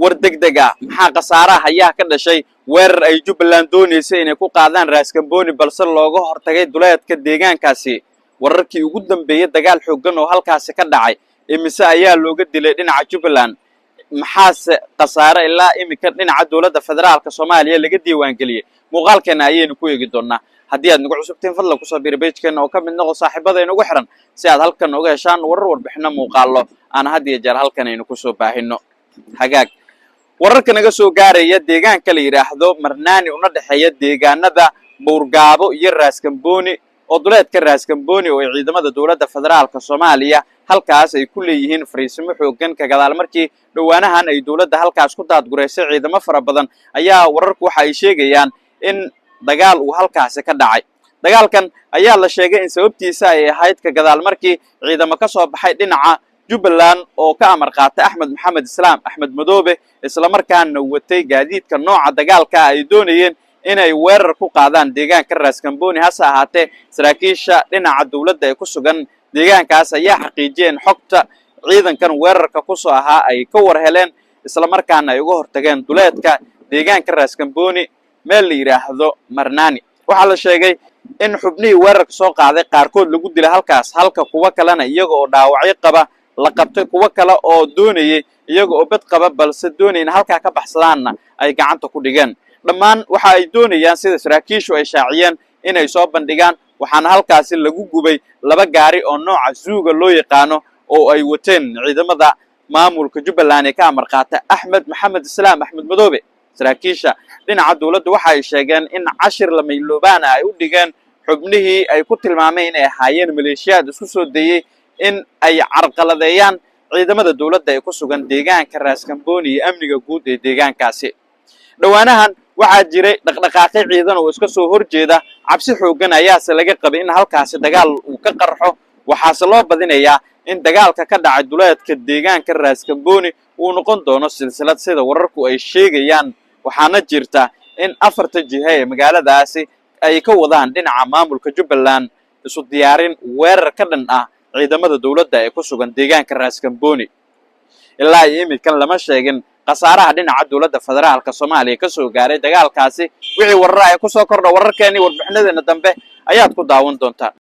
War degdeg ah, maxaa khasaaraha ayaa ka dhashay weerar ay Jubbaland doonaysay inay ku qaadaan Raaskamboni, balse looga hortagay duleedka deegaankaasi? Wararkii ugu dambeeyey dagaal xooggan oo halkaasi ka dhacay, imise ayaa looga dilay dhinaca Jubbaland? Maxaase khasaare ilaa iminka dhinaca dowladda federaalka Soomaaliya laga diiwaangeliyey? Muuqaalkeena ayaynu ku eegi doonaa. Haddii aad nagu cusubtiin, fadlan kusoo biira page-keena oo ka mid noqo saaxiibada inugu xiran, si aad halkan uga heshaan warar, warbixino, muuqaallo aan had iyo jeer halkan aynu kusoo baahino. Hagaag, wararka naga soo gaaraya deegaanka la yidhaahdo Marnaani, una dhexeeya deegaanada Buurgaabo iyo Raaskamboni, oo duleedka Raaskamboni, oo ay ciidamada dowladda federaalka Soomaaliya halkaas ay ku leeyihiin fariisimo xooggan, ka gadaal markii dhowaanahan ay dowladda halkaas ku daadguraysay ciidamo fara badan, ayaa wararku waxa ay sheegayaan in dagaal uu halkaasi ka dhacay. Dagaalkan ayaa la sheegay in sababtiisa ay ahayd ka gadaal markii ciidamo ka soo baxay dhinaca Jubbaland oo ka amar qaatay Axmed Maxamed Islaam, Axmed Madoobe, islamarkaana watay gaadiidka nooca dagaalka, ay doonayeen inay weerar ku qaadaan deegaanka Raaskamboni. Hase ahaatee, saraakiisha dhinaca dowladda ee ku sugan deegaankaas ayaa xaqiijiyeen xogta ciidankan weerarka kusoo ahaa ay ka war heleen, islamarkaana ay uga hortageen duleedka deegaanka Raaskamboni, meel la yidhaahdo Marnani. Waxaa la sheegay in xubnihii weerarka soo qaaday qaarkood lagu dilay halkaas, halka kuwo kalena iyaga oo dhaawacyo qaba la qabtay, kuwo kale oo doonayay iyaga oo bad qaba balse doonaya in halkaa ka baxsadaanna ay gacanta ku dhigeen. Dhammaan waxa ay doonayaan, sida saraakiishu ay shaaciyeen, inay soo bandhigaan. Waxaana halkaasi lagu gubay laba gaari oo nooca zuuga loo yaqaano oo ay wateen ciidamada maamulka Jubbaland ee ka amar qaata Axmed Maxamed Islaam, Axmed Madoobe. Saraakiisha dhinaca dowladda waxa ay sheegeen in cashir lamayloobaan ay u dhigeen xubnihii ay ku tilmaameen inay ahaayeen maleeshiyaad isku soo dayey in ay carqaladeeyaan ciidamada dowladda ee ku sugan deegaanka Raaskamboni iyo amniga guud ee deegaankaasi. Dhowaanahan waxaa jiray dhaqdhaqaaqyo ciidan oo iska soo horjeeda. Cabsi xooggan ayaase laga qabay in halkaasi dagaal uu ka qarxo. Waxaase loo badinayaa in dagaalka ka dhacay duleedka deegaanka Raaskamboni uu noqon doono silsilad, sida wararku ay sheegayaan. Waxaana jirta in afarta jiha ee magaaladaasi ay ka wadaan dhinaca maamulka Jubbaland isu diyaarin weerar ka dhan ah ciidamada dowladda ee ku sugan deegaanka Raaskamboni. Ilaa iyo iminkan lama sheegin khasaaraha dhinaca dowladda federaalka Soomaaliya ka soo gaaray dagaalkaasi. Wixii warar ay kusoo kordha wararkeeni, warbixinadeena dambe ayaad ku daawan doontaa.